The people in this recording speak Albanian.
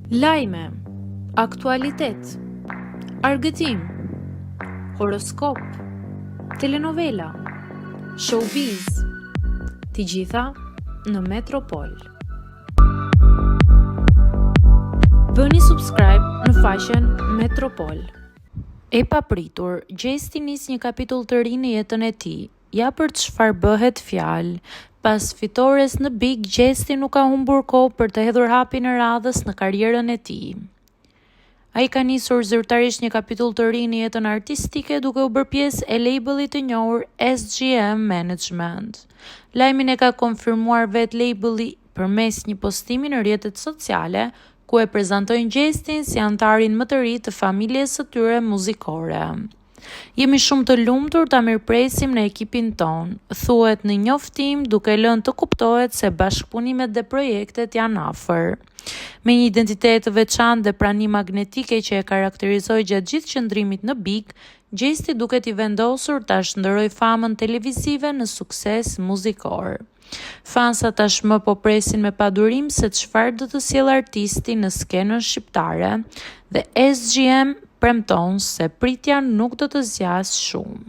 Lajme, aktualitet, argëtim, horoskop, telenovela, showbiz, të gjitha në Metropol. Bëni subscribe në faqen Metropol. E papritur, Gjesti nis një kapitull të ri në jetën e tij. Ja për çfarë bëhet fjalë. Pas fitores në Big, Gjesti nuk ka humbur kohë për të hedhur hapin e radhës në karrierën e tij. Ai ka nisur zyrtarisht një kapitull të ri në jetën artistike duke u bërë pjesë e labelit të njohur SGM Management. Lajmin e ka konfirmuar vetë labeli përmes një postimi në rrjetet sociale, ku e prezantojnë Gjestin si anëtarin më të ri të familjes së tyre muzikore. Jemi shumë të lumtur ta mirëpresim në ekipin tonë, thuhet në njoftim duke lënë të kuptohet se bashkëpunimet dhe projektet janë afër. Me një identitet të veçantë dhe prani magnetike që e karakterizoi gjatë gjithë qëndrimit në Big, Gjesti duket i vendosur ta shndërrojë famën televizive në sukses muzikor. Fansat tashmë po presin me padurim se çfarë do të sjellë artisti në skenën shqiptare dhe SGM premton se pritja nuk do të zgjasë shumë.